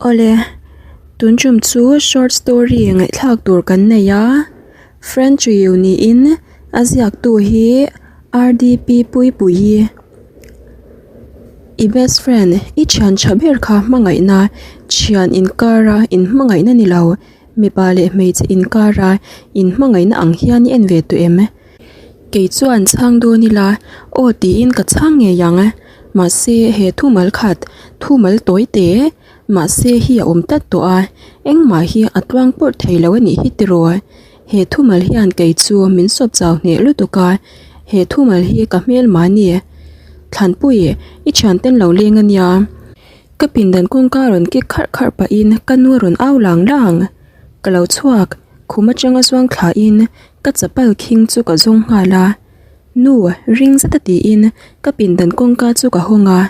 Awle, tun tum chu short story ngaihthlak tur kan nei a, French Yu niin a ziaktu hi RDP Puipuii. I best friend, i thian tha ber kha hmangaihna, thian inkara inhmangaihna ni lo, mipa leh hmeichhe inkara inhmangaihna ang hian i en ve tawh em? Kei chuan chhang dawn ila, aw tiin ka chhang ngei ang. Mahse he thumal khat, thumal tawi te, mahse hi a awm tlat tawh a, engmah hi a tluang pawrh thei lo a nih hi tiraw? He thumal hian kei chu min sawp chau hneh lutuk a, he thumal hi ka hmelma a ni. Thlanpui, i thianten lo leng a nia. Ka pindan kawngka rawn kik kharh kharh pahin ka nu a rawn au lang lang. Ka lo chhuak, khum atanga zuang thlain ka chapal khing chu ka zawng nghal a. Nu, ring zet a tiin ka pindan kawngka chu ka hawng a.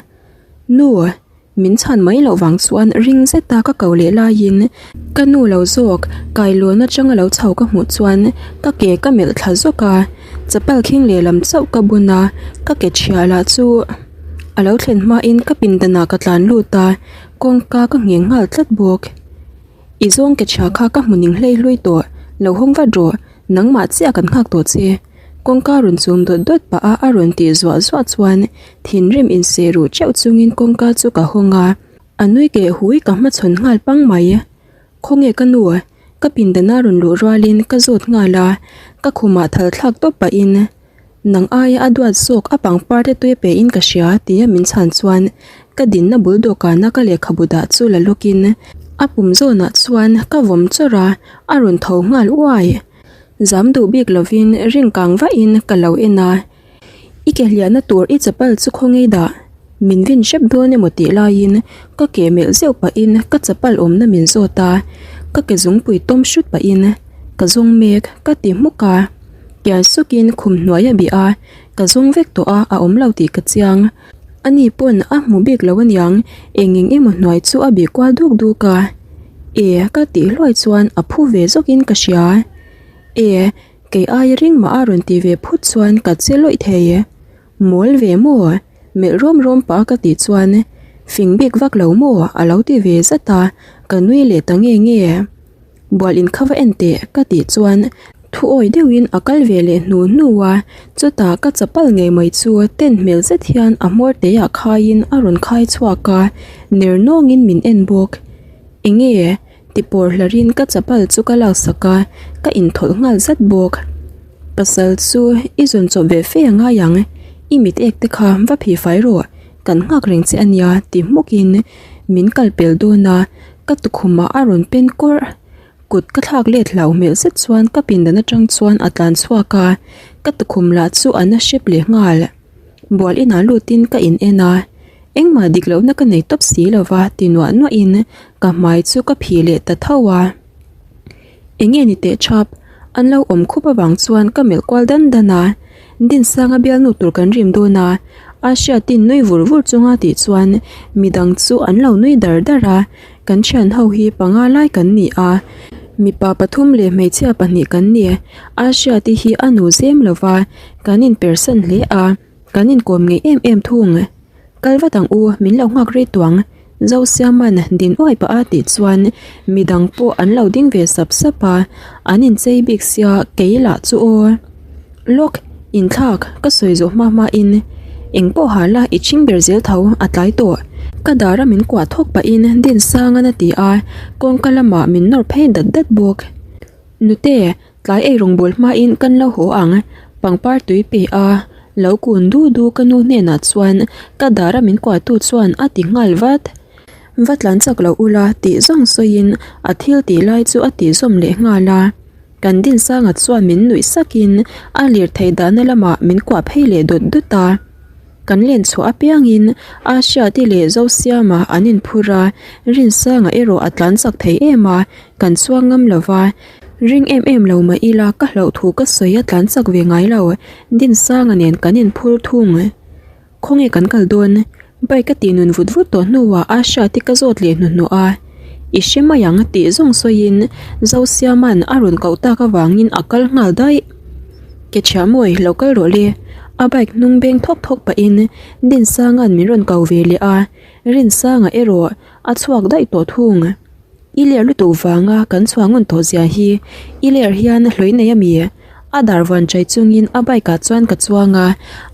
Nu, min chhan mai loh vang chuan ring zeta ka ko leh laiin ka nu lo zawk kailawn atanga lo chho ka hmuh chuan ka ke ka melh thla zawk a. Chapal khing lehlam chauh ka bun a, ka ke chhia lah chu a lo thlen hmain ka pindanah ka tlan lut a, kawngka ka ngheng nghal tlat bawk. I zawng ke chhia kha ka hmu ning hlei hlui tawh, lo hawng vat rawh, nangmah chiah kan nghak tawh che. Kawngka rawn chum dawt dawt pah a a rawn tih zuah zuah chuan thinrim inseh ruh teuh chungin kawngka chu ka hawng a, a nui keh hui ka hmachhawn nghal pang mai. Khawnge ka nu? Ka pindana rawn luh rualin ka zawt nghal a, ka khumah thal thlak tawp pahin Nang aia a duat zawk a pangpar te tui pe in ka hria tia min chhan chuan ka dinna bul dawhkana ka lehkhabu dah chu la lawkin a pum zawnah chuan ka vawm chawrh a, a rawn tho nghal uai. Zam duh bik lovin ring kang vahin ka lo en a, I ke hliahna tur i chapal chu khawnge dah? Min vin hrep dawn emaw tih laiin ka ke melh zeuh pahin ka chapal awmna min zawt a, ka ke zungpui tawm hrut pahin ka zawng mek ka ti hmuk a. Kian sukin khum hnuai a bih a, ka zawng vek tawh a, a awm lo tih ka chiang. Ani pawn a hmu bik lo aniang, eng eng emaw hnuai chu a bih kual duk duk a. E ka tih hluai chuan a phu ve zawkin ka hria. E kei aia ring mah a rawn ti ve phut chuan ka che lawih thei. Mawl ve maw? Melh rawm rawm pah ka tih chuan fing bik vak lo maw a lo ti ve zat a, ka nui leh ta nge nge. Bual in kha va en teh ka tih chuan thu awi deuhin a kal ve leh hnu hnu a, chutah ka chapal ngei mai chu ten hmel zet hian a hmawr te ah khaiin a rawn khai chhuak a, ner nawngin min en bawk. Enge? Ti pawr hlarin ka chapal chu ka laksak a, ka inthawlh nghal zat bawk. Pasal chu i zawn chawp ve fe a ngai ang, i mit ek te kha va phih fai rawh, kan nghak reng che a nia ti hmukin min kal pel dawn a, ka tukhumah a rawn pen kawrh. Kut ka thlak let hlau hmelh zet chuan ka pindan atang chuan a tlan chhuak a, ka tukhum lah chu a na hrep leh nghal. Bual inah lutin ka in en a, engmah dik lohna ka nei tawp si lova ti nuah nuahin ka hmai chu ka phih leh ta tho a. Enge ni teh chhap, an lo awm khup avang chuan ka melh kual dan dan a, Dinsanga bialnu tur kan rim dawn a, a hriatin nui vur vur chunga tih chuan midang chu an lo nui dar dar a, kan thian ho hi panga lai kan ni a, mipa pathum leh hmeichhia pahnih kan ni, a hriati hi a nu zem lova, kan inpersan hle a, kan inkawm ngei em em thung. Kal vat ang u, min lo nghak rei tuang. Zosiaman din uai pah a tih chuan midang pawh an lo ding ve sap sap a, an inchei bik sia kei lah chu aw. Lawk, inthlak, ka sawi zawh hma hma in eng pawh ha la i chhing ber zel tho a tlai tawh. Ka dar a min kuah thawk pahin Dinsangan a ti a, kawngka lamah min nawr phei dat dat bawk. Nute, Tlai ei rawngbâwl hmain kan lo haw ang, pangpar tui pe a, lo kun du du ka nu hnenah chuan ka dara min kuahtu chuan a ti nghal vat. Va tlan chak lo ula tih zawng sawiin a thil tih lai chu a tih zawm leh nghal a. Kan Dinsanga chuan min nuih sakin a lirthei dahna lamah min kuah phei leh dawt dawt a. Kan len chhuah apiangin Ahriati leh Zosiama an inphur a, Rinsanga erawh a tlan chak thei em a, kan chuang ngam lo va. Ring em em lo mah ila ka hlauh thu ka sawi a tlan chak ve ngai lo, Dinsanga nen kan inphur thung. Khawnge kan kal dawn? Bike a tih nun vut vut tawh hnuah Ahriati ka zawt leh hnuhnawh a, I hre mai ang tih zawng sawiin Zosiama'n a rawn koh tak avangin a kal nghal daih. Ke chhiah mawi lo kal rawh le. A bike hnung beng thawk thawk pahin Dinsanga'n min rawn ko ve leh a, Rinsanga erawh a chhuak daih tawh thung. I ler lutuk vanga kan chhuah ngun tawh zia hi i ler hian hlawi nei a mi? A dar vuan chai chungin a bike ah chuan ka chuang a,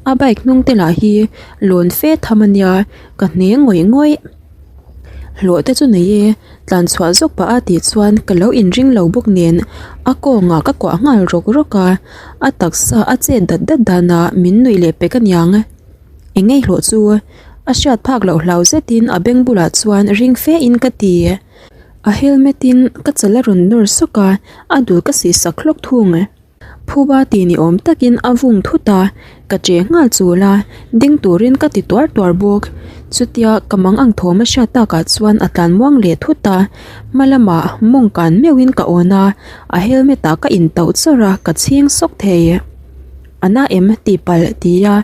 a bike hnung te lah hi lawn fe tham a nia, ka hne ngawih ngawih. Hlawh te chu nei e, tlan chhuah zawk pah a tih chuan ka lo inring lo bawk nen a kawngah ka kuah nghal rawk rawk a, a taksa a chet dat dat danah min nuih leh pek aniang. Eng ngei hlawh chu a hriat phak loh hlau zetin a beng bulah chuan ring fe in ka ti. A helmet in ka chal a rawn nawr sawk a, a dul ka sih sak hlawk thung. Phuba ti ni awm takin a vung thut a, ka che nghal chul a, ding turin ka ti tuar tuar bawk. Chutia ka mang ang thawm a hriat takah chuan a tlan muang leh thut a, hma lamah mawng kan meuhin ka awn a, a helmet ah ka intauh chawrh a, ka chhing sawk thei. A na em tih palh ti a,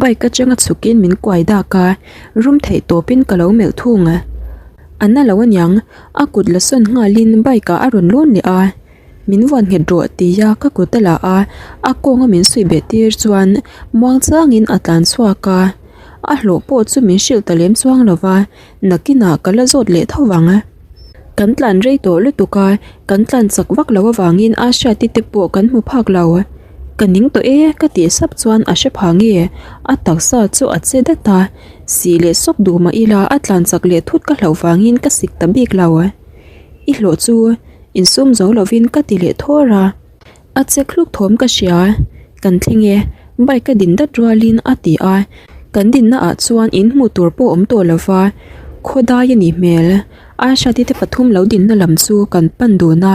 bike atanga chhukin min kuai dak a, rum theih tawpin ka lo melh thung. A na lo aniang, a kut la sawn nghalin bike ah a rawn lawn leh a, min vuan nghet rawh ti a ka kut a la a, a kawnga min suih beh tir chuan muang changin a tlan chhuak a, a hlawh pawh chu min hrilh ta lem chuang lo va, nakinah ka la zawt leh tho vang. Kan tlan rei tawh lutuk a, kan tlan chak vak lo avangin a hriati te pawh kan hmu phak lo. Ka ning tawh e ka tih sap chuan a hre pha nge, a taksa chu a che dat a, sih leh sawk duh mah ila a tlan chak leh thut ka hlauh vangin ka sik ta bik lo. I hlawh chu insum zo lovin ka ti leh thawr a. A che thluk thawm ka hria, kan thleng e, bike a din dat rualin a ti a, kan dinna ah chuan in hmuh tur pawh awm tawh lova, khawdai a nih hmel, Ahriati te pathum lo dinna lam chu kan pan dun a,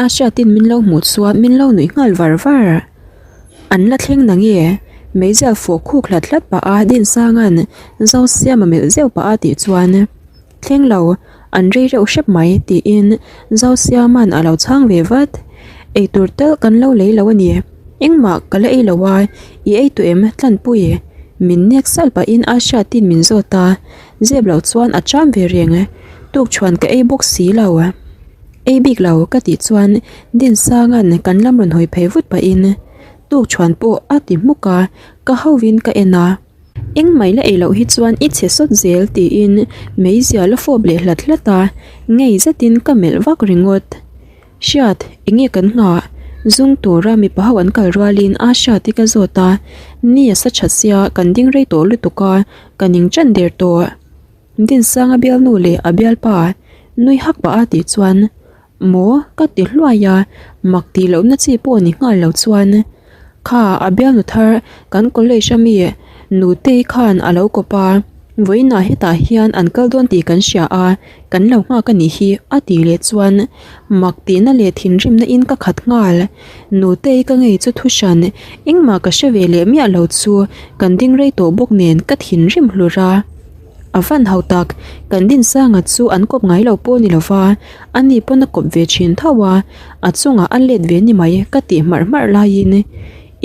Ahriatin min lo hmuh chuan min lo nuih nghal var var. An la thleng na nge? Meizial fawh khuk hlat hlat pah a Dinsanga'n Zosiama melh zeuh pah a tih chuan. Thleng lo, an rei reuh hrep mai, tiin Zausiama'n a lo chhang ve vat. Eitur tal kan lo lei lo a ni. Engmah ka la ei lo a, i ei tawh em Tlanpui? Min nek salh pahin a hriatin min zawt a, zep loh chuan a cham ve reng. Tukchhuan ka ei bawk si lo. Ei bik lo ka tih chuan Dinsanga'n kan lam rawn hawi phei vut pahin tukchhuan pawh a ti hmuk a, ka hovin ka en a. Engmah la ei loh hi chuan i chhe sawt zel tiin meizia la fawp leh hlat hlat a, ngei zetin ka melh vak ringawt. Hriat, enge kan nghah? Zung tura mipa ho an kal rualin a hriat hi ka zawt a, ni a sa tha sia kan ding rei tawh lutuk a, ka ning ṭan der tawh. Dinsanga bialnu leh a bialpa nui hak pah a tih chuan Maw? ka ti hluai a, mak tih lohna chi pawh ni nghal lo chuan kha a bialnu thar kan college a mi Nutei khan a lo kawp a, vawiinah hetah hian an kal dawn tih kan hria a, kan lo nghak a nih hi a tih leh chuan mak tihna leh thinrimna in ka khat nghal. Nutei ka ngei chu thu hran engmah ka hre ve leh miah lo chu kan ding rei tawh bawk nen ka thinrim hlur a. A van hau tak, kan Dinsanga chu an kawp ngai lo pawh ni lova, a ni pawn a kawp ve thin tho a, a chungah a let ve ni mai ka tih hmarh hmarh laiin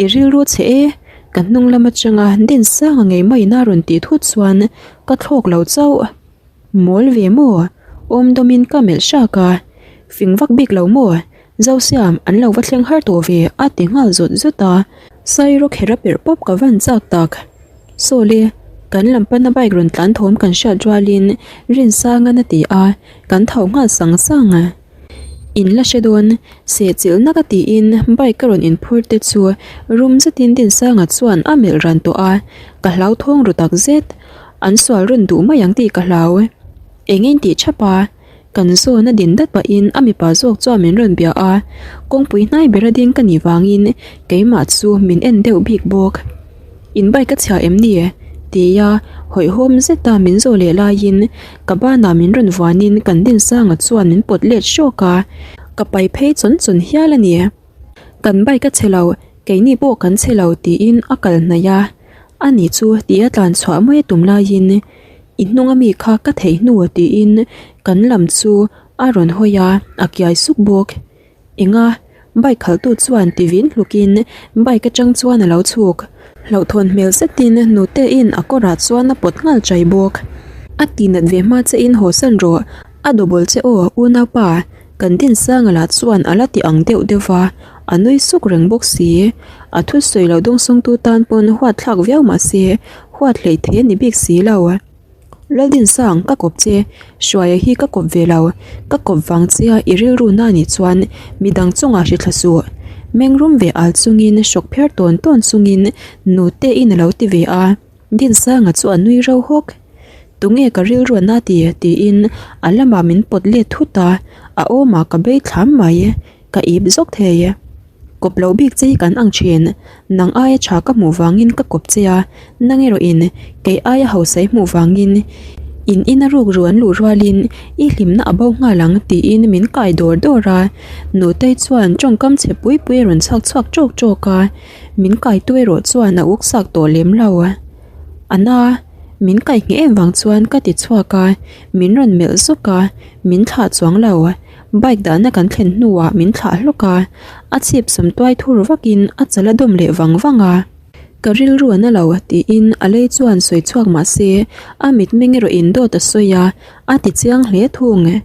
i rilru che e, ka hnung lam atanga Dinsanga ngei maiin a rawn tih thut chuan ka thlawk lo chauh. Mawl ve maw? Awm dawmin ka melh hrak a, fing vak bik lo maw? Zosiam an lo va thleng har tawh ve a ti nghal zawt zawt a, Sairawk hera perh pawp ka van chak tak. Sawle, kan lam pana bike rawn tlan thawm kan hriat rualin Rinsangan a ti a, kan tho nghal sang sang. In la hre dawn, sehchilh naka tiin bike ka rawn inphur te chu rum zetin Dinsanga chuan a melh ran tawh a, ka hlauthawng ru tak zet. An sual rawn duh mai ang tih ka hlau. Eng in tih thap a? Kan zawn a din dat pahin a mipa zawk chuan min rawn bia a, kawngpui hnai bera ding ka nih vangin keimah chu min en deuh bik bawk. In bike a chhia em ni? tia hawihhawm zeta min zawh leh laiin ka banah min rawn vuanin kan Dinsanga chuan min pawt let hrawk a, ka pai phei chawn chawn hial a ni. Kan bike a chhe lo, keini pawh kan chhe lo tiin a kal hnaih a, ani chu tia tlan chhuah mai a tum laiin I hnung ami kha ka theih hnu tiin kan lam chu a rawn hawi a, a kiai suk bawk. Enga? Bike khalhtu chuan ti vin hlukin bike atang chuan a lo chhuk. Hlauhthawn hmel zetin nute-in a kawrah chuan a pawt nghal chai bawk. A tihnat ve hma che in haw san rawh, a double che aw unaupa, kan Dinsanga lah chuan a la ti ang deuh deuh va. A nui suk reng bawk si. A thusawi lo dawngsawngtu tan pawn huat thlak viau mah se huat hleih thei a ni bik si lo. Laldinsang, ka kawp che. Hruaia hi ka kawp ve lo. Ka kawp vang che a i rilru na nih chuan midang chungah hri thla suh. Mengrum ve al chungin hrawk phiar tawn tawn chungin nute in a lo ti ve a. Dinsanga chu a nui ro hawk. Tunge ka rilru a na ti? tiin a lamah min pawt let thut a, a awmah ka bei thlam mai. Ka ip zawk thei. Kawp loh bik che hi kan ang thin. Nang aia tha ka hmuh vangin ka kawp che a, nang erawhin kei aia hausa i hmuh vangin in ina ruk ru an luh rualin i hlimna a bo nghal ang tiin min kai dawr dawr a. Nutei chuan tawngkam chhe pui pui a rawn chhak chhuak tawk tawk a, min kaitu erawh chuan a uk sak tawh lem lo. A na, min kai ngheh em vang chuan ka ti chhuak a, min rawn melh zawk a, min thlah chuang lo. Bike dahna kan thlen hnuah min thlah hlawk a, a chhip sam tuai thur vakin a chal a dawm leh vang vang a. Ka rilru a na lo tiin a lei chuan sawi chhuak mah se a mitmeng erawhin dawt a sawi a, a ti chiang hle thung.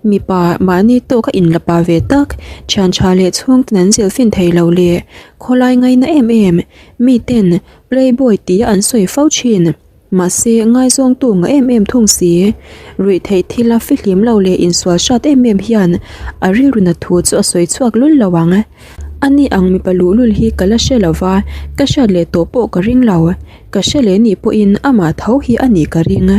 Mipa mahni tawk a inlapa ve tak, thian tha leh chhungten an zilhfin thei lo leh khawlai ngaina em em, miten playboy tia an sawi fo thin. Mahse, ngaizawngtu nga em em thung si. Ruih theih thila fihlim lo leh insual hrat em em hian a rilru nat thu chu a sawi chhuak lul lo ang. Ani ang mipa luhlul hi ka la hre lo va, ka hriat leh tawh pawh ka ring lo. Ka hre leh nih pawhin amah tho hi a nih ka ring.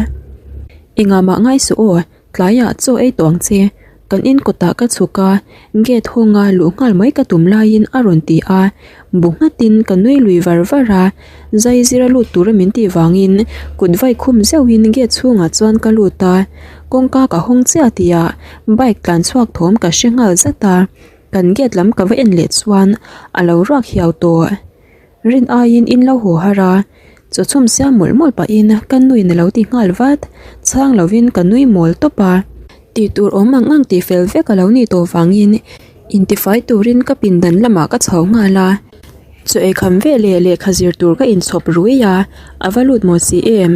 Engah mah ngai suh aw, Tlaiah chaw ei tawh ang che, kan in kawtah ka chhuk a, gate hawnga luh nghal mai ka tum laiin a rawn ti a, bu nghatin ka nui lui var var a, zai zira lut tura min tih vangin kut vai khum zeuhin gate chhungah chuan ka lut a, kawngka ka hawng chiah tihah bike tlan chhuak thawm ka hre nghal zat a, kan gate lam ka va en leh chuan a lo ruak hiau tawh. Rin aiin in lo haw har a, chaw chhum siam mawlh mawlh pahin ka nuin a lo ti nghal vat, chhang lovin ka nui mawl tawp a. Tih tur awm ang ang tih fel vek a lo nih tawh vangin intifai turin ka pindan lamah ka chho nghal a, chaw ei kham ve leh lehkha zir tur ka inchhawp rui a, a va lut maw si em,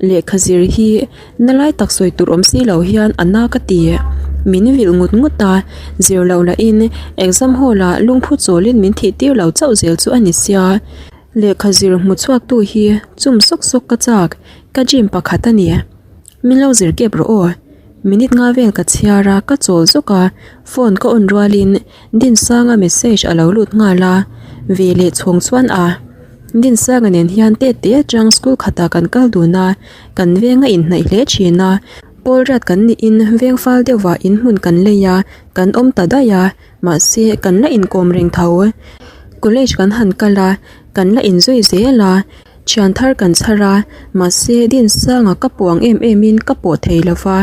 lehkha zir hi na lai tak sawi tur awm si lo hian a na ka ti, min vilh ngut ngut a, zir loh lahin exam hall ah lungphu chawlin min thih tir lo chauh zel chu a ni sia, lehkha zir hmu chhuak tu hi chum sawk sawk ka chak, ka dream pakhat a ni, min lo zir kep rawh aw, minute nga vel ka chhiar a ka chawl zawk a, phone ka on rualin Dinsanga message a lo lut nghal a, ve leh chhawng chuan a. Dinsanga nen hian tet te atang school khatah kan kal dun a, kan veng a inhnaih hle thin a, pawl riat kan niin veng fal deuhvah in hmun kan lei a, kan awm ta daih a, mahse kan la inkawm reng tho. College kan han kal a, kan la inzui zel a. Thian thar kan chhar a, mahse Dinsanga ka puang em em in ka pawh thei lo va,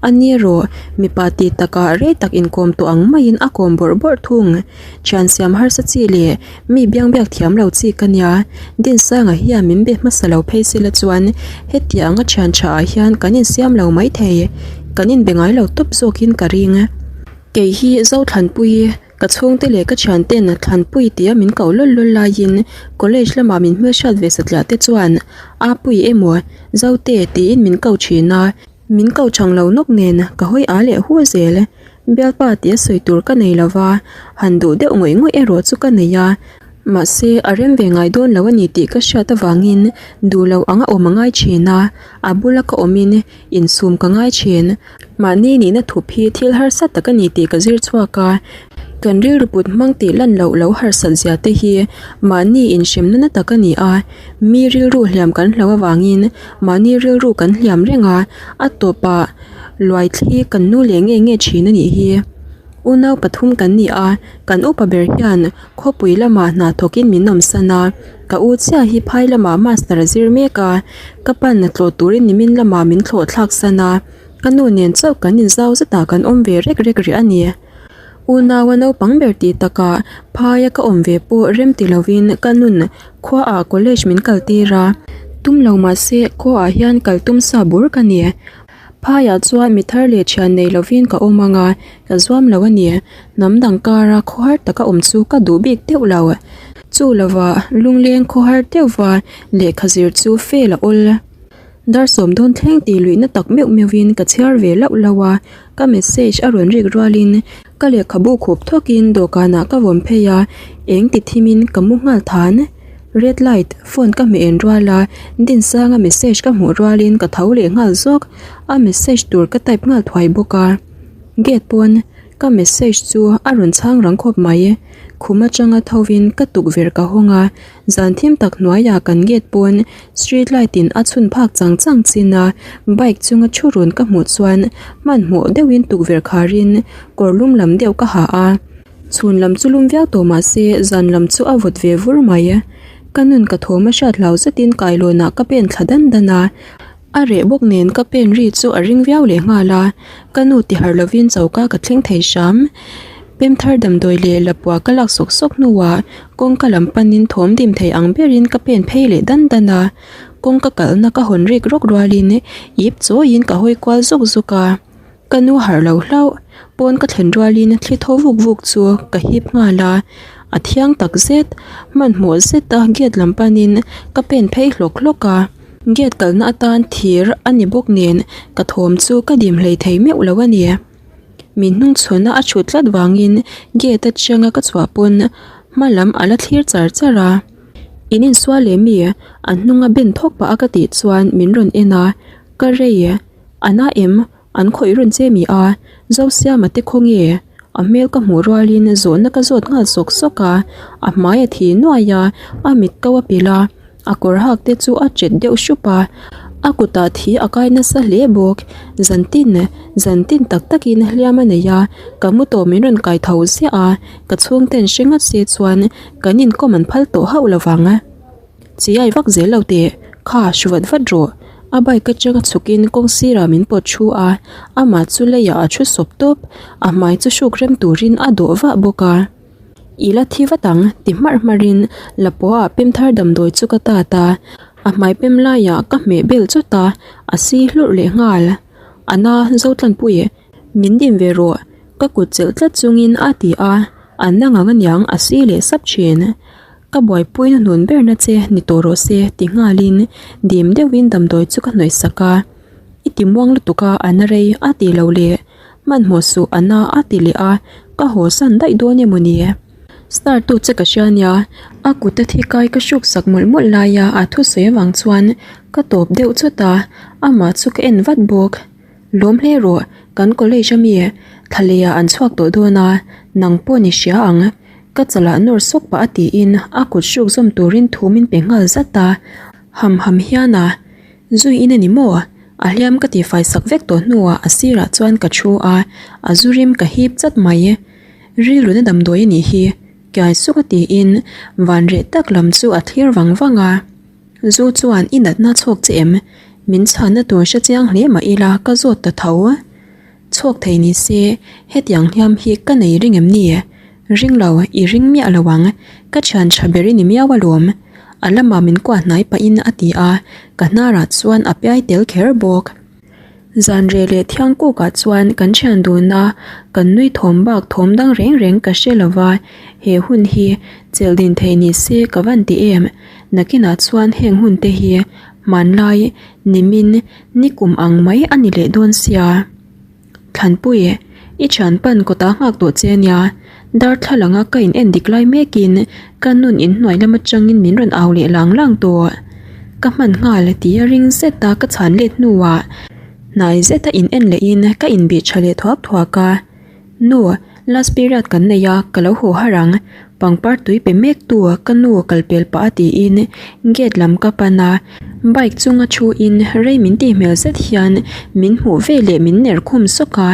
a ni erawh mipa tih takah rei tak inkawm tawh ang maiin a kawm bawrh bawrh thung. Thian siam harsa chi leh mi biang biak thiam lo chi ka nia, Dinsanga hian min be hmasa lo phei sila chuan hetiang a thian tha ah hian kan insiam lo maithei, kan inbe ngai lo tawp zawkin ka ring. Kei hi Zothlanpuii Ka chhungte leh ka thianten Thlanpui tia min koh lawl lawl laiin college lamah min hmelhriat ve satliah te chuan Apui emaw Zote tiin min ko thin a, min ko chang lo nawk nen ka hawi a leh hu zel. Bialpa tia sawi tur ka nei lova, han duh deuh ngawih ngawih erawh chu ka nei a, mahse a rem ve ngai dawn lo a ni tih ka hriat avangin duh lo anga awm a ngai thin a, a bula ka awmin insum ka ngai thin. Mahni nihna thup hi thil harsa tak a ni tih ka zir chhuak a, kan rilru put hmang tih lan loh lo harsat zia te hi mahni inhremna na tak a ni a, mi rilru hliam kan hlo avangin mahni rilru kan hliam reng a, a tawpah luai thli kan nu leh nge nge thin a nih hi. Unau pathum kan ni a, kan upa ber hian khawpui lamah hna thawkin min awmsan a, ka u chiah hi phai lamah master a zir mek a, ka pan a tlawh turin nimin lamah min thlawh thlak san a. Ka nu nen chauh kan inzau zetah kan awm ve rek rek rih a ni. Unaua naupang ber tih takah phaia ka awm ve pawh rem ti lovin ka nun khuaah college min kal tir a, tum lo mahse khuaah hian kal tum sa bur ka ni. Phaiah chuan mi thar leh thian nei lovin ka awm ang a, ka zuam lo a ni. Hnam dang kara khawhar taka awm chu ka duh bik deuh lo. Chu lova lungleng khawhar deuhva lehkha zir chu fail a awl. Dar sawm dawn thleng tih luihna tak meuh meuhin ka chhiar ve lauh lauh a, ka message a rawn rik rualin ka lehkhabu khup thawkin dawhkanah ka vawm phei a, eng ti thimin ka mu nghal than. Red light phone ka hmeh en rual a, Dinsanga message ka hmuh rualin ka tho leh nghal zawk, a message tur ka type nghal thuai bawk a. Gate pawn ka message chu a rawn chhang rang khawp mai. Khum atanga thovin ka tukverh ka hawng a, zan thim tak hnuaiah kan gate pawn street light in a chhun phak chang chang chin a, bike chunga thu run ka hmuh chuan hmanhmawh deuhin tukverh kharin kawr lum lam deuh ka ha a. Chhun lam chu lum viau tawh mah se zan lam chu a vawt ve vur mai. Ka nun ka thawm a hriat hlau zetin kailawnah ka pen thla dan dan a. A reh bawk nen ka pen ri chu a ring viau leh nghal a, ka nu ti harh lovin choka ka thleng thei hram. Pem thar damdawi leh lapua ka lak sawk sawk hnuah kawngka lam panin thawm dim thei ang berin ka pen phei leh dan dan a, kawngka kalhna ka hawn rik rawk rualin ip chawiin ka hawi kual zuk zuk a, ka nu harh lo hlauh. Pawn ka thlen rualin thli thaw vuk vuk chu ka hip nghal a, a thiang tak zet. Hmanhmawh zeta gate lam panin ka pen phei hlawk hlawk a. Gate kalna atan thir a ni bawk nen ka thawm chu ka dim hlei thei meuh lo a ni. Min hnung chhuna a thut tlat vangin gate atanga ka chhuah pawn hma lam a la thlir char char a. In insual leh mi an hnunga ben thawk pah a ka tih chuan min rawn en a, ka rei a na em an khawih rawn che mi a, Zosiama te khaw nge? A hmel ka hmuh rualin zawhna ka zawt nghal sawk sawk a, a hmai a thi nuai a, a mit ko a pilh a, a kawr hak te chu a chet deuh hrup a, a kutah thi a kai nasa hle bawk. Zantin, zantin tak takin hliam a nei a, ka mu tawh min rawn kai tho ziah a, ka chhungten hre ngat se chuan kan inkawm an phal tawh hauh lovang. Chiai vak zel lo teh, kha hru vat vat rawh. A bike atanga chhukin kawng sirah min pawt thu a, amah chu leiah a thu sawp tawp, a hmai chu hruk rem turin a dawh vah bawk a. I la thi vat ang, ti hmarh hmarhin Lapua ah pem thar damdawi chu ka tat a, a hmai pem laiah ka hmeh bel chawt a, a si hlurh leh nghal. A na Zotlanpui, min dim ve rawh, ka kut chelh tlat chungin a ti a, a na ngang aniang a si leh sap thin. Ka buaipui na hnun berna che ni tawh rawh se ti nghalin dim deuhin damdawi chu ka hnawih sak a, I ti muang lutuk a a na rei a ti lo leh hmanhmawh suh a na a ti leh a, ka haw san daih dawn emaw ni? Star tu che ka hria nia, a kut a thi kai ka hruk sak mawlh mawlh laia a thusawi avang chuan ka tawp deuh chawt a, amah chu ka en vat bawk. Lawm hle rawh, kan college ami thlalehah an chhuak tawh dawn a, nang pawh ni hria ang. Ka chalah nawr sawk pah a tiin a kut hruk zawm turin thu min pe nghal zat a, ham ham hian a zui in a ni maw? A hliam ka tihfai sak vek tawh hnuah a sirah chuan ka thu a, a zu rim ka hip chat mai. Rilruna damdawi a nih hi, kiai suk a tiin van reh tak lam chu a thlir vang vang a. Zu chuan i natna chhawk che em? Min chhanna tur hre chiang hle mah ila ka zawt ta tho. Chhawk thei ni se, hetiang hliam hi ka nei ring em ni? Ring lo, i ring miah lo ang, ka thian tha ber i ni miau alawm. A lamah min kuah hnai pahin a ti a, ka hnarah chuan a piai tel kher bawk. Zan reh leh thiang kukah chuan kan thian dun a, kan nui thawm bak thawm dang reng reng ka hre lo va, he hun hi chelh din thei ni se ka van ti em? Nakinah chuan heng hun te hi hmanlai nimin Nikum ang mai a ni leh dawn sia. Thlanpui, i thian pan kawtah nghak tawh che ania, darthlalang a ka in en dik lai mekin ka nun inhnuai lam atangin min rawn au leh lang lang tawh. Ka hman nghal ti a ring zet a ka chhan let hnuah hnai zet a in en lehin ka inbih tha leh thuak thuak a. Nu, last period kan nei a, ka lo haw har ang. Pangpar tui pe mek tu ka nu kal pel pah a tiin gate lam ka pan a, bike chunga thu in rei min tih hmel zet hian min hmuh ve leh min ner khum sawk a,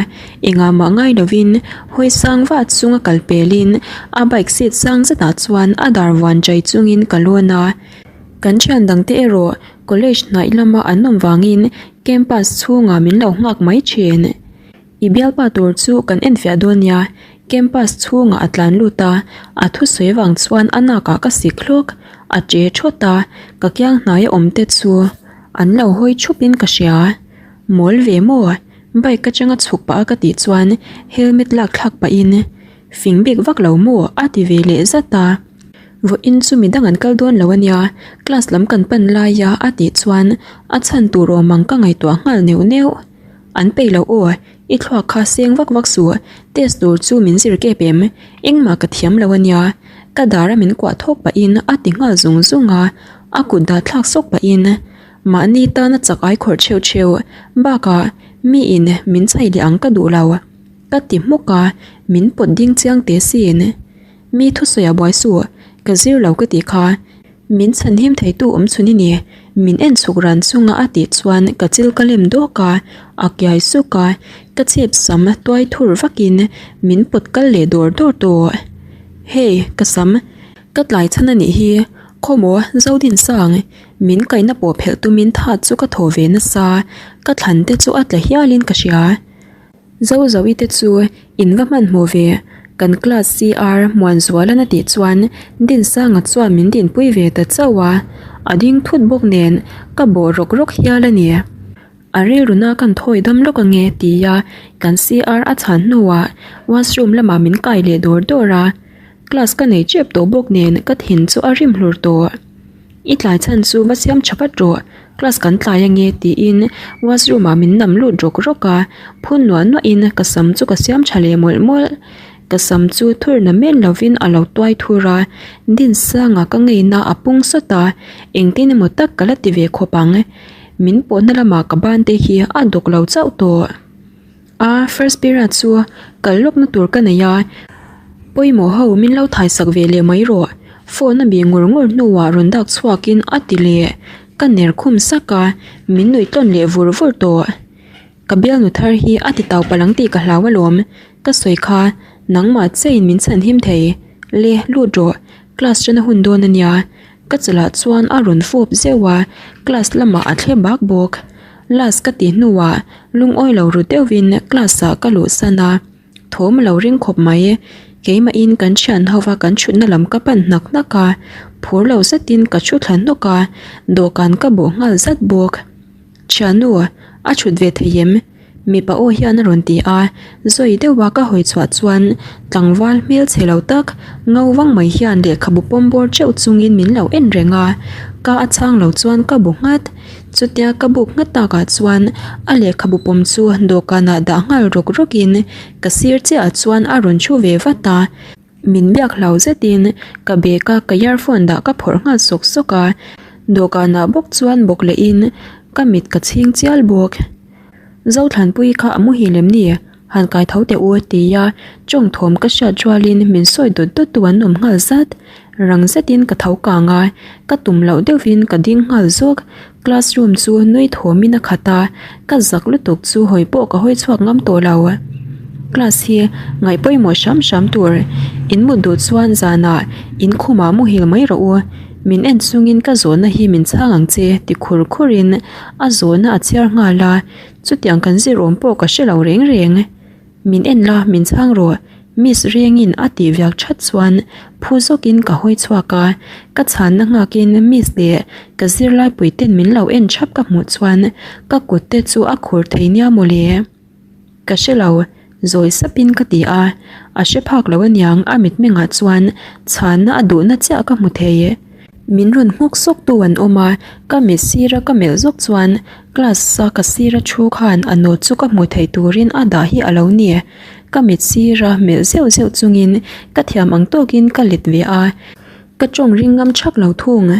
engah mah ngai lovin hawi sang vah chunga kal pelin a bike seat sang zetah chuan a dar vuan chai chungin ka lawn a. Kan thian dangte erawh college hnaih lama an awm vangin campus chhungah min lo nghak mai thin. I bialpa tur chu kan enfiah dawn nia, campus chhungah a tlan lut a, a thusawi vang chuan a nakah ka sik hlawk, a che thawt a, ka kiang hnaia awm te chu an lo hawi thup in ka hria. Mawl ve maw? Bike atanga chhuk pah a ka tih chuan helmet lak thlak pahin fing bik vak lo maw a ti ve leh zat a. Vawiin chu midang an kal dawn lo ania, class lam kan pan laia a tih chuan a chhan tur awm ang ka ngaihtuah nghal neuh neuh. An peih lo aw, i thluak kha seng vak vak suh, test tur chu min zir kep em, engmah ka thiam lo ania, ka dara min kuah thawk pahin a ti nghal zung zung a, a kut dah thlak sawk pahin mahni tana chak ai khawrh theuh theuh bakah miin min chhaih leh ang ka duh lo, ka ti hmuk a, min pawt ding chiang teh sin. Mi thusawi a buai suh, ka zir lo ka tih kha. Min chhanhim theitu awm chhun i ni, min en chhuk ran chunga a tih chuan ka chil ka lem dawk a, a kiai suk a, ka chhip sam tuai thur vakin min pawt kal leh dawr dawr tawh. Hey, ka sam, ka tlai chhan a nih hi, khawmaw Zodinsang, min kaihna pawh phelh tumin that chu ka thaw ve nasa, ka thlan te chu a tla hialin ka hria. Zozoite te chu in va hmanhmawh ve, kan class CR Muanzualan a tih chuan Dinsanga chuan min dinpui ve ta chauh a, a ding thut bawk nen ka bawh rawk rawk hial a ni. A rilruna kan thawi dam lawk ange tia kan CR a chhan hnuah washroom lamah min kai leh dawr dawr a, class ka nei tep tawh bawk nen ka thin chu a rim hlur tawh. I tlai chhan chu va siam tha vat rawh, class kan tlai ange tiin washroom ah min nam lut rawk rawk a, phun nuah nuah in ka sam chu ka siam tha leh mawlh mawlh. Ka sam chu thur na men lovin a lo tuai thur a, Dinsanga ka ngeina a pung sawt a, engtin emaw tak ka la ti ve khawp ang. Min pawhna lamah ka ban te hi a dawk lo chauh tawh. A first period chu kal lawkna tur ka nei a, pawimawh ho min lo thai sak ve leh mai rawh, phone a bih ngur ngur hnuah rawn dak chhuakin a ti leh, ka ner khum sak a, min nuih tawn leh vur vur tawh. Ka bialnu thar hi a ti tau palh ang tih ka hlau alawm, ka sawi kha nangmah chiahin min chhan him thei, le lut rawh, class ṭana hun dawn a nia, ka chalah chuan a rawn fawp zeuh a, class lamah a thle bak bawk. Last ka tih hnuah lungawi lo ru deuhin class ah ka luh san a, thawm a lo ring khawp mai. Keimahin kan thian ho va kan thutna lam ka pan hnak hnak a, phur lo zetin ka thu thla hnawk a, dawhkan ka bawh nghal zat bawk. Thiannu, a thut ve thei em? Mipa aw hian a rawn ti a, zawi deuha ka hawi chhuah chuan tlangval hmel chhe lo tak ngo vang mai hian lehkhabu pawm bawr teuh chungin min lo en reng a, ka a chhang lo chuan ka bu nghat. Chutia ka buk nghat takah chuan a lehkhabu pawm chu dawhkanah dah nghal rawk rawkin ka sir chiahah chuan a rawn thu ve vat a. Min biak hlau zetin ka bag a ka earphone dah ka phawrh nghal sawk sawk a, dawhkanah bawk chuan bawk lehin ka mit ka chhing chial bawk. Zothlanpuii kha a muhil em ni? Han kai tho teh u tia tawng thawm ka hriat rualin min sawi dawt dawt tu an awm nghal zat. Rang zetin ka tho kang a, ka tum loh deuhin ka ding nghal zawk. Classroom chu nui thawmin a khat a, ka zak lutuk chu hawi pawh ka hawi chhuak ngam tawh lo. Class hi ngaih pawimawh hram hram tur, in mut duh chuan zanah in khumah muhil mai rawh u. Min en chungin ka zawhna hi min chhang ang che ti khur khurin a zawhna a chhiar nghal a, chutiang kan zir awm pawh ka hre lo reng reng. Min en la, min chhang rawh, Miss Rengin a tih viak that chuan phu zawkin ka hawi chhuak a, ka chhanna nghakin Miss leh ka zirlaipui ten min lo en thap ka hmuh chuan ka kut te chu a khur thei nia mawle. Ka hre lo, zawi sapin ka ti a, a hre phak lo aniang a mitmengah chuan chhanna a duhna chiah ka hmu thei. Min rawn nghawk sawk tu an awm a, ka mit sira ka melh zawk chuan class a ka sira thu khan a note chu ka hmuh theih turin a dah hi a lo ni. Ka mit sira melh zeuh zeuh chungin ka thiam ang tawkin ka let ve a, ka tawng ring ngam thak lo thung.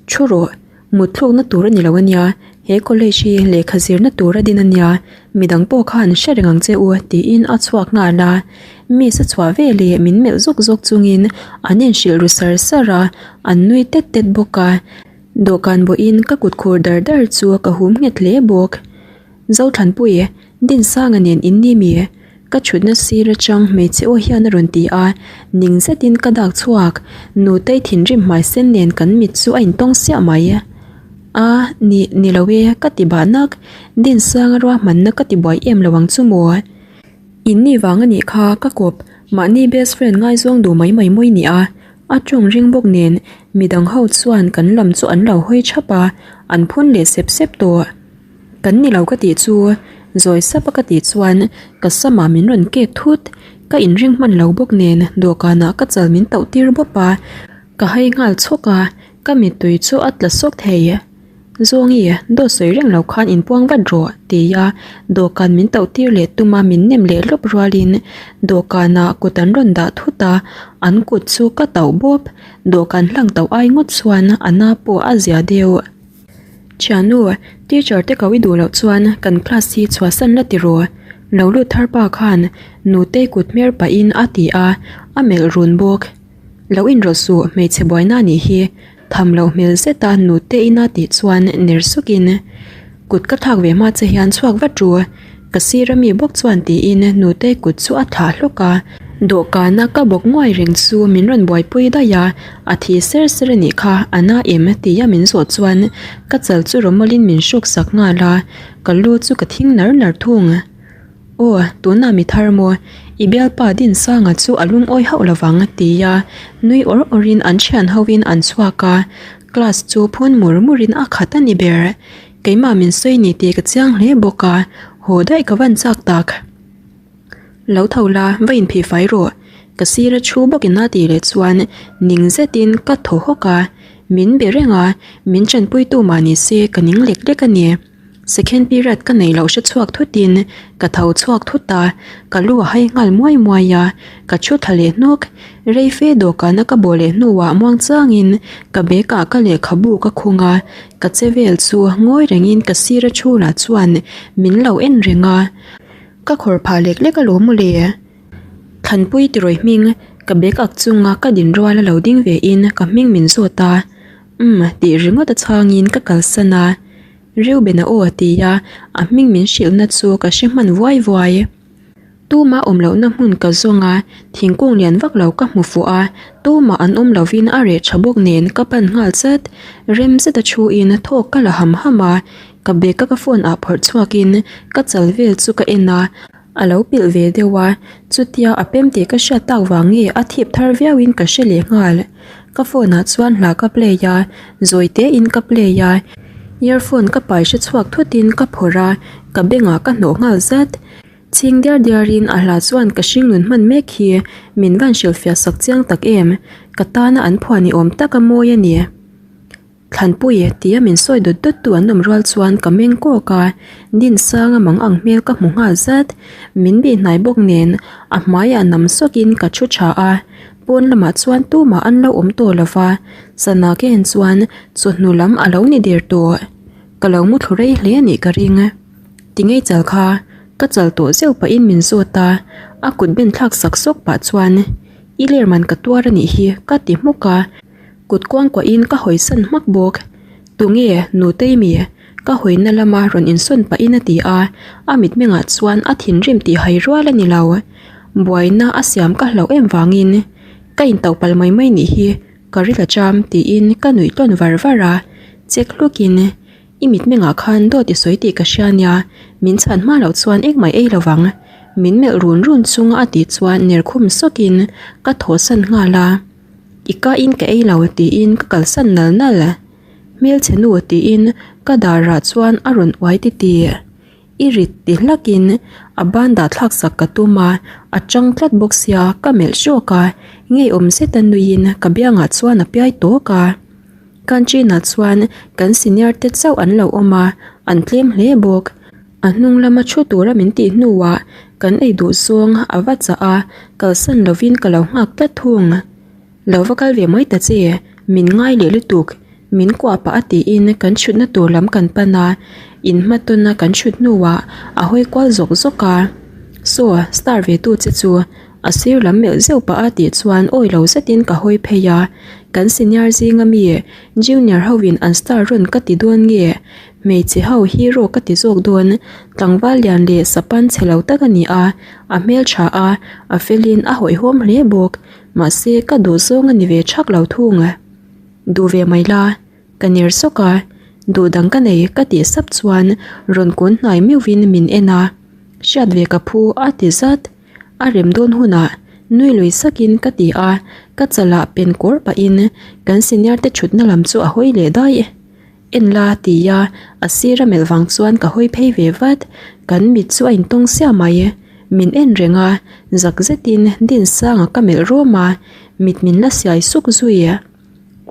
Thu rawh, mut thlukna tur a ni lo ania, he college hi lehkha zirna tur a din ania, midang pawh khan hre reng ang che u tiin a chhuak nghal a. Miss a chhuah ve leh min melh zawk zawk chungin an inhrilh ru sar sar a, an nui tet tet bawk a. Dawhkan bawhin ka kut khur dar dar chu ka hum nghet hle bawk. Zothanpui, Dinsanga nen in ni mi? Ka thutna sir atang hmeichhe aw hian a rawn ti a, ning zetin ka dak chhuak. Nutei thinrim hmai sen nen kan mit chu a intawng siah mai. A, ni, ni lo e, ka ti bah nak. Dinsanga ruahmanna ka ti buai em lo ang chu maw? In ni vang a nih kha, ka kawp. Mahni best friend ngaizawng duh mai mai mawi ni a. A tawng ring bawk nen midang ho chuan kan lam chu an lo hawi thap a, an phun leh sep sep tawh. Kan ni lo ka tih chu zawi sap a ka tih chuan ka samah min rawn kek thut. Ka inring hman lo bawk nen dawhkanah ka chal min tauh tir bawp a. Ka hai nghal chhawk a, ka mittui chu a tla sawk thei. Zawngi, dawt sawi reng lo khan inpuang vat rawh, tia dawhkan min tauh tir leh tum a min nem leh lawp rualin dawhkanah kut an rawn dah thut a, an kut chu ka tauh bawp. Dawhkan hlang tauh ai ngawt chuan a na pawh a zia deuh. Thiannu, teacher te ko i duh loh chuan kan class hi chhuahsan la ti rawh, lo lut thar pa khan nutei kut hmer pahin a ti a, a melh run bawk. Lo inrawlh suh hmeichhe buaina nih hi, tham loh hmel zeta nute ina tih chuan ner sukin kut ka thlak ve hma che hian chhuak vat ru, ka sir ami bawk chuan tiin nute kut chu a thlah hlawk a, dawhkana ka bawk nguai reng chu min rawn buaipui daih a, a thi ser ser anih kha a na em tia min zawh chuan ka chal chu rawmawlin min hruk sak nghal a, ka lu chu ka thing nar nar thung. Aw, tunah mi thar maw? I bialpa Dinsanga chu a lungawi hauh lovang, tia nui awr awrin an thian hoin an chhuak a, class chu phun mur murin a khat a ni ber. Keimah min sawi ni tih ka chiang hle bawk a, haw daih ka van chak tak. Lo tho la, va inphih fai rawh, ka sira thu bawkin a tih leh chuan ning zetin ka thaw hawk a, min be reng a, min tanpuitu mah ni se ka ning lek lek a ni. Second period ka neih loh hre chhuak thutin ka tho chhuak thut a, ka lu a hai nghal muai muai a, ka thu thla leh hnawk. Rei fe dawhkana ka bawh leh hnuah muang changin ka bag ah ka lehkhabu ka khung a, ka che vel chu ngawi rengin ka sir a thu lah chuan min lo en reng a, ka khawr phah lek lek alawm mawle. Thlanpui tirawi hming ka bag ak chunga ka din rual a lo ding ve in ka hming min zawt a, umm tih ringawt a chhangin ka kalsan a. Reuben-a aw a ti a, a hming min hrilhna chu ka hre hman vuai vuai. Tuma awm lohna hmun ka zawng a, thingkung lian vak lo ka hmu fuh a, tuma an awm lovin a reh tha bawk nen ka pan nghal chat. Rem zeta thuin thawk ka la ham ham a, ka bag a ka phone ah phawrh chhuakin ka chal vel chu ka en a, a lo pilh ve deuh a, chutia a pem tih ka hriat tak vang nge a thip thar viauin ka hre leh nghal. Ka phone ah chuan hla ka play a, zawi te in ka play a, earphone ka pai hre chhuak thut in ka phawrh a, ka bengah ka hnawh nghal zat. Chhing diar diar in a hla chuan ka hringnun hman mek hi min van hrilhfiah sak chiang tak em, ka tana an phuah ni awm tak a mawi a ni. Thlanpui tia min sawi dawt dawt tu an awm rual chuan ka meng kawk a, Dinsanga mang ang hmel ka hmu nghal zat. Min bih hnai bawk nen a hmaiah nam sawkin ka thu tha a, pawn lamah chuan tumah an lo awm tawh lo va, sana ka en chuan chawhnu lam a lo ni der tawh. Ka lo mu thlu rei hle a nih ka ring. Ti ngei chal kha, ka chal tawh zeuh pahin min zawt a, a kut ben thlak sak sawk pah chuan I ler man ka tuar a nih hi ka ti hmuk a. Kut kuangkuahin ka hawisan hmak bawk. Tunge Nutei mi? Ka hawina lama rawn insawn pahin a ti a, a mitmengah chuan a thinrim tih hai rual a ni lo. Buaina a siam ka hlauh em vangin ka intauh palh mai mai nih hi ka ri la cham tiin ka nuih tlawn var var a, chek hlukin I mitmengah khan dawt i sawi tih ka hria nia, min chhan hma loh chuan engmah ei lovang. Min melh run run chunga a tih chuan ner khum sawkin ka thawhsan nghal a. I ka in ka ei lo tiin ka kalsan nal nal. Hmelchhe nu tiin ka darah chuan a rawn uai ti ti. I rit ti hlakin a ban dah thlak sak ka tum a, a chang tlat bawk sia ka melh hrawk a, ngeiawm zeta nuiin ka biangah chuan a piai tawk a. Canteen ah chuan kan senior te chauh an lo awm a, an tlem hle bawk. A hnung lama thu tura min tih hnuah kan ei duh zawng a va chah a, kalsan lovin ka lo nghak tlat thung. Lo va kal ve mai ta che, min ngai leh lutuk, min kuah pah a tiin kan chhutna tur lam kan pan a, in hma tawna kan chhut hnuah a hawi kual zawk zawk a. Saw, star ve tu che chu a sir lam melh zeuh pah a tih chuan awi lo zetin ka hawi phei a, kan senior zinga mi junior hoin an star rawn ka ti dawn nge Hmeichhe ho hero ka ti zawk dawn, tlangval lian leh sapan chhe lo tak a ni a, a hmeltha a, a felin a hawihhawm hle bawk, mahse ka duh zawng a ni ve thak lo thung. Duh ve mai la, ka ner sawk a, duh dang ka nei ka tih sap chuan rawn kun hnai meuhvin min en a, hriat ve ka phu a ti zat, a rem dawn hunah nui lui sakin ka ti a, ka chalah pen kawr pahin kan senior te thutna lam chu a hawi leh daih. En la ti a, a sir a melh vang chuan ka hawi phei ve vat, kan mit chu a intawng siah mai, min en reng a, zak zetin Dinsanga ka melh rawm a, mit min la siai suk zui.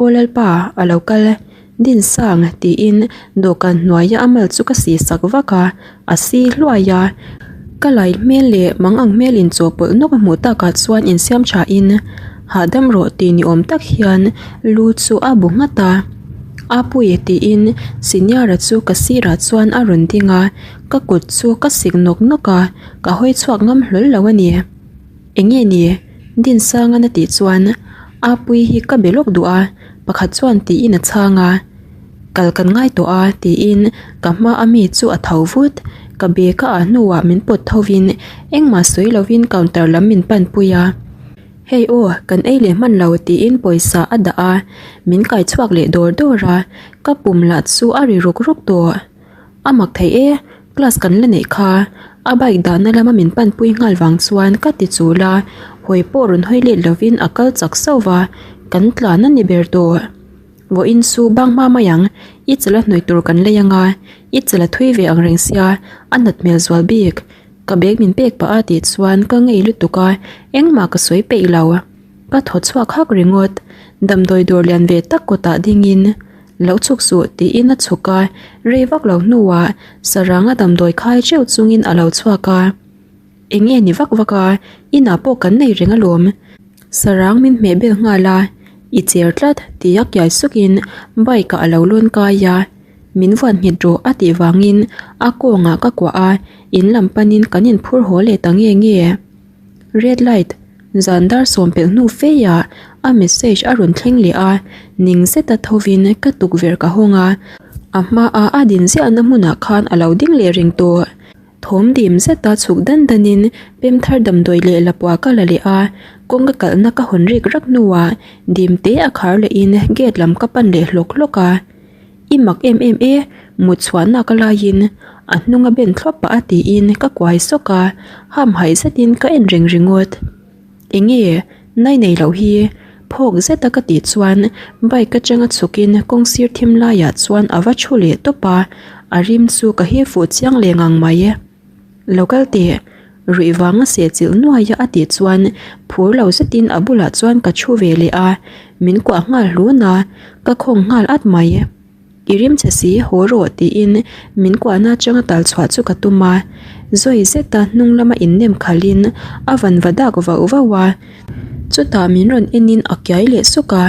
Aw Lalpa, a lo kal Dinsang tiin dawhkan hnuaia a mal chu ka si sak vak a, a si hluai a. Ka lai hmel leh mang ang hmel inchawhpawlh nawk a hmuh takah chuan insiam thain hahdam rawh tih ni awm tak hian lu chu a bu nghat a. Apuii tiin senior-a chu ka sirah chuan a rawn ding a, ka kut chu ka sik nawk nawk a, ka hawi chhuak ngam hlawl lo a ni. Eng nge ni? Dinsangan a tih chuan Apuii hi ka be lawk duh a, pakhat chuan tiin a chhang a. Kal kan ngai tawh a tiin ka hma a mi chu a tho vut. Ka bag a ah hnuah min pawt tho in engmah sawi lovin counter lam min pan pui a. Hei aw, kan ei leh hman lo tiin pawisa a dah a, min kai chhuak leh dawr dawr a, ka pum lah chu a ri ruk ruk tawh. A mak thei e, class kan la neih kha. A bike dahna lama min panpui nghal vang chuan ka ti chul a, hawi pawh rawn hawi let lovin a kal chak sauh va, kan tlan a ni ber tawh. Vawiin chu bang hma mai ang, i chal a hnawih tur kan lei anga, i chal a thui ve ang reng sia, a nat hmel zual bik. Ka bag min pek pah a tih chuan ka ngei lutuk a, engmah ka sawi peih lo. Ka thaw chhuak hak ringawt, damdawi dawr lian ve tak kawtah dingin. Lo chhuk suh tiin a chhuk a, rei vak lo hnuah saranga damdawi khai teuh chungin a lo chhuak a. Eng nge ni vak vak a, inah pawh kan nei reng alawm. Sarang min hmeh bel nghal a, i cher tlat tia kiai sukin bike ah a lo lawn kai a, min vuan nghet rawh a tih vangin a kawngah ka kuah a, in lam panin kan inphur haw leh ta nge nge. Red light, zan dar sawm pelh hnu fei ah a message a rawn thleng leh a, ning zeta thovin ka tukverh ka hawng a, a hma a a din ziahna hmunah khan a lo ding leh reng tawh. Thawm dim zeta chhuk dan danin pem thar damdawi leh lapua ka la leh a, kawng ka kalhna ka hawn rik rak hnuah dim te a khar lehin gate lam ka pan leh hlawk hlawk a. I mak em em e, mut chhuahna ka laiin a hnung a ben thlawp pah a tiin ka kuai sawk a, hamhaih zetin ka en reng ringawt. Enge nai nei loh hi? Phawk zeta ka tih chuan bike atanga chhukin kawng sir thim laiah chuan a va thu leh tawp a, a rim chu ka hi fuh chiang leh ngang mai. Lo kal teh, ruih vanga seh chilh nuaia a tih chuan phur lo zetin a bulah chuan ka thu ve leh a, min kuah nghal hlun a, ka khawng nghal at mai. I rim che si, haw rawh tiin min kuahna atanga tal chhuah chu ka tum a, zawi zeta hnung lama innem khalhin a van va dak vauh vauh a, chutah min rawn enin a kiai leh suk a,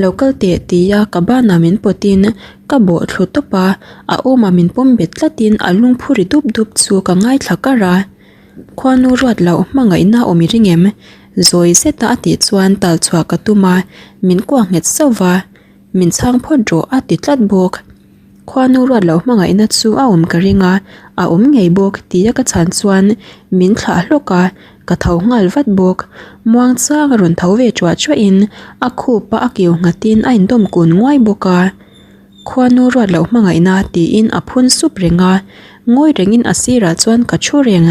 lo kal teh tia ka banah min pawtin Ka bawh thlu tawp a, a awmah min pawm bet tlatin a lungphu ri dup dup chu ka ngaithla kar a. Khuanu ruat loh hmangaihna awm i ring em? Zawi zeta a tih chuan tal chhuah ka tum a, min kuah nghet sauh va, min chhang phawt rawh a ti tlat bawk. Khuanu ruat loh hmangaihna chu a awm ka ring a, a awm ngei bawk tia ka chhan chuan min thlah hlawk a, ka tho nghal vat bawk. Muang chang a rawn tho ve chuah chuahin a khup a a kiu nghatin a indawm kun nguai bawk a. Khuanu ruat loh hmangaihna tiin a phun sup reng a, ngawi rengin a sirah chuan ka thu reng.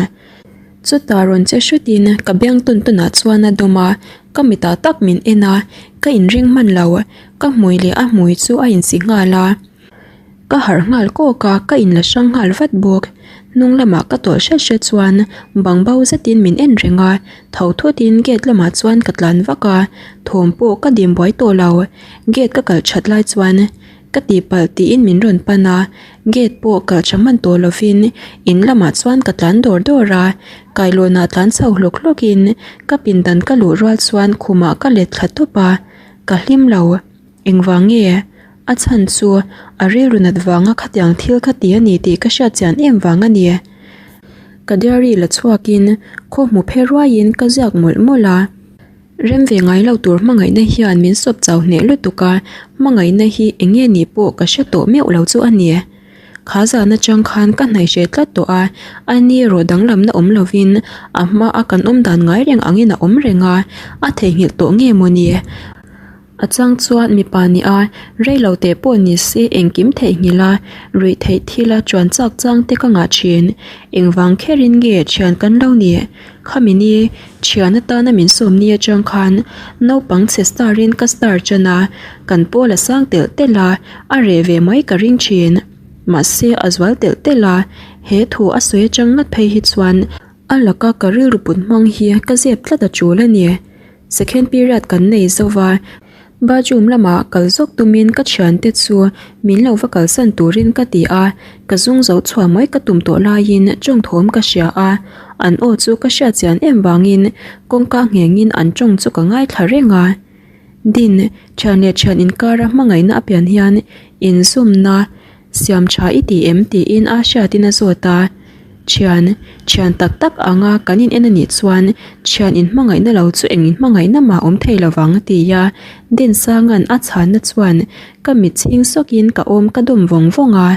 Chutah rawn che hrutin ka biang tawn tawnah chuan a dawm a, ka mitah tak min en a, ka inring hman lo, ka hmui leh a hmui chu a insi nghal a. Ka harh nghal kawk a, ka inla hrang nghal vat bawk. Hnung lamah ka tawlh hret hret chuan bang bo zetin min en reng a, tho thutin gate lamah chuan ka tlan vak a, thawm pawh ka dim buai tawh lo. Gate ka kalh that lai chuan ka tihpalh tiin min rawn pan a, gate pawh kalh tha hman tawh lovin in lamah chuan ka tlan dawr dawr a, kailawnah tlan chho hlawk hlawkin ka pindan ka luh rual chuan khumah ka let thla tawp a, ka hlim lo. Engvang nge? A chhan chu a rilru nat vanga khatiang thil kha ti a ni tih ka hriat chian em vang a ni. Ka diary la chhuakin khaw hmu phe ruaiin ka ziak mawlh mawlh a. Rem ve ngai lo tur hmangaihna hian min sawp chau hneh lutuk a, hmangaihna hi eng nge nih pawh ka hre tawh meuh lo chu a ni. Kha zan atang khan ka hnaih hreh tlat tawh a, a ni erawh danglamna awm lovin a hma a kan awm dan ngai reng angin a awm reng a, a theihnghilh tawh nge mawni? A chang chuan mipa nih a, rei lo teh pawh ni se engkim theihnghilh a, ruih theih thil a chuan chak chang te ka ngah thin. Engvang kherin nge thian kan lo nih? Khami ni, thian atana min sawm ni atang khan naupang chhe star in ka star chan a, kan pawl a sang telh telh a, a reh ve mai ka ring thin. Mahse a zual telh telh a, he thu a sawi atang ngat phei hi chuan a laka ka rilru put hmang hi ka zep tlat a tul a ni. Second period kan nei zo va. Bathroom lamah kal zawk tumin ka thiante chu min lo va kalsan turin ka ti a, ka zung zo chhuah mai ka tum tawh laiin tawng thawm ka hria a, an aw chu ka hriat chian em vangin kawngka nghengin an tawng chu ka ngaithla reng a. Din, thian leh thian inkara hmangaihna a pian hian inzawmna Siam tha i ti em? tiin a hriatin a zawt a. Thian, thian tak tak anga kan in en a nih chuan thian inhmangaihna lo chu eng inhmangaihna mah awm thei lo vang ti a Dinsanga'n a chhanna chuan ka mit chhing sawkin ka awm ka dawm vawng vawng a.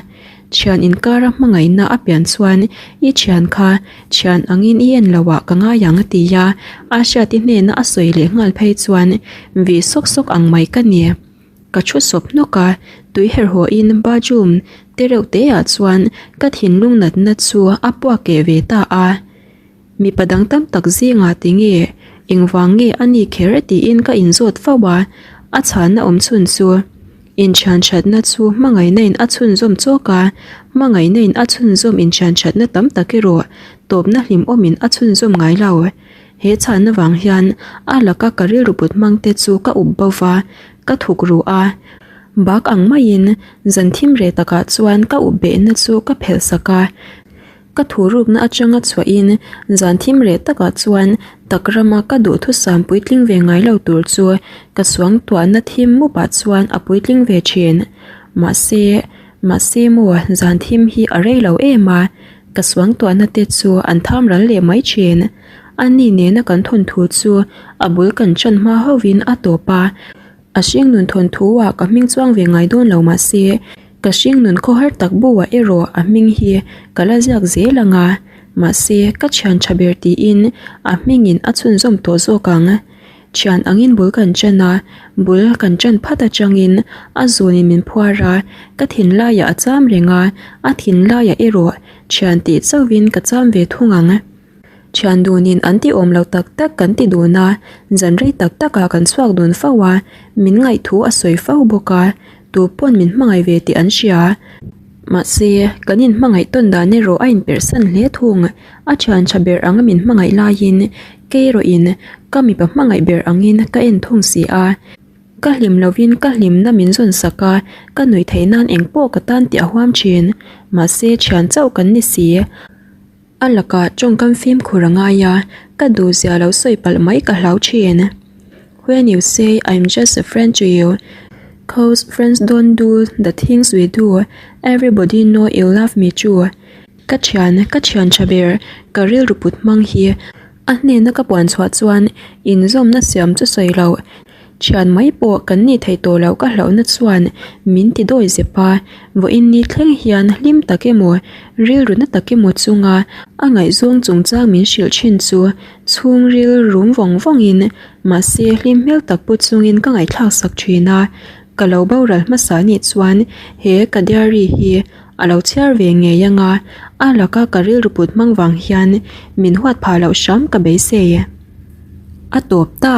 Thian inkara hmangaihna a pian chuan i thian kha thian angin i en lo ah ka ngai ang ti a a hriati hnena a sawi leh nghal phei chuan vih sawk sawk ang mai ka ni. Ka thu sawp hnawk a, tui herh hawhin bathroom te reuh te ah chuan ka thinlung natna chu a puak keh ve ta a. Mipa dang tam tak zingah tinge engvang nge a ni kher tiin ka inzawt fo a, a chhanna awm chhun chu inthian thatna chu hmangaihna in a chhunzawm chawk a, hmangaihna in a chhunzawm inthian thatna tam tak erawh tawpna hlimawmin a chhunzawm ngai lo. He chhanna vang hian a laka ka rilru put hmang te chu ka up bo va, ka thuk ru a. Bak ang maiin zan thim reh takah chuan ka up behna chu ka phelh sak a. Ka thu rukna atanga chhuahin zan thim reh takah chuan tak rama ka duhthusam puitling ve ngai lo tur chu ka suangtuahna thim mupah chuan a puitling ve thin. Mahse, mahse maw zan thim hi a rei lo em a, ka suangtuahna te chu an tham ral leh mai thin. Ani nena kan thawnthu chu a bul kan chan hma hovin a tawp a, a hringnun thawnthu ah ka hming chuang ve ngai dawn lo mahse ka hringnun khawhar tak buah erawh a hming hi ka la ziak zel ang a, mahse ka thian tha ber tiin a hmingin a chhunzawm tawh zawk ang. Thian angin bul kan chan a, bul kan chan phat atangin a zunin min phuar a, ka thinlaiah a cham reng a, a thinlaiah erawh thian tih chauhin ka cham ve thung ang. Thian dunin an ti awm lo tak tak kan ti dun a, zan rei tak takah kan chhuak dun fo a, min ngaihthu a sawi fo bawk a, tu pawn min hmangaih ve tih an hria. Mahse, kan inhmangaih tawn dan erawh a inperhsan hle thung, a thian tha ber anga min hmangaih laiin kei erawhin ka mipa hmangaih ber angin ka en thung si a. Ka hlim lovin ka hlimna min zawn sak a, ka nuih theih nan engpawh ka tan tih a huam thin. Mahse, thian chauh kan ni si. A lakah tawngkam fimkhur a ngai a, ka duhzia lo sawi palh mai ka hlau thin. When you say I'm just a friend to you, cause friends don't do the things we do, everybody know you love me too. Ka thian, ka thian tha ber, ka rilru put hmang hi a hnena ka puan chhuah chuan inzawmna siam chu sawi loh. Thian mai pawh kan nih theih tawh loh ka hlauhna chuan min ti dawi zep a, vawiin ni thleng hian hlim tak emaw, rilru na tak emaw chunga a ngaihzawng chungchang min hrilh thin chu chhungril rum vawng vawngin mahse hlim hmel tak pu chungin ka ngaihthlak sak thin a, ka lo boral hmasa nih chuan he ka diary hi a lo chhiar ve ngei anga a laka ka rilru put hmang vang hian min huat phah loh hram ka beisei. A tawp ta.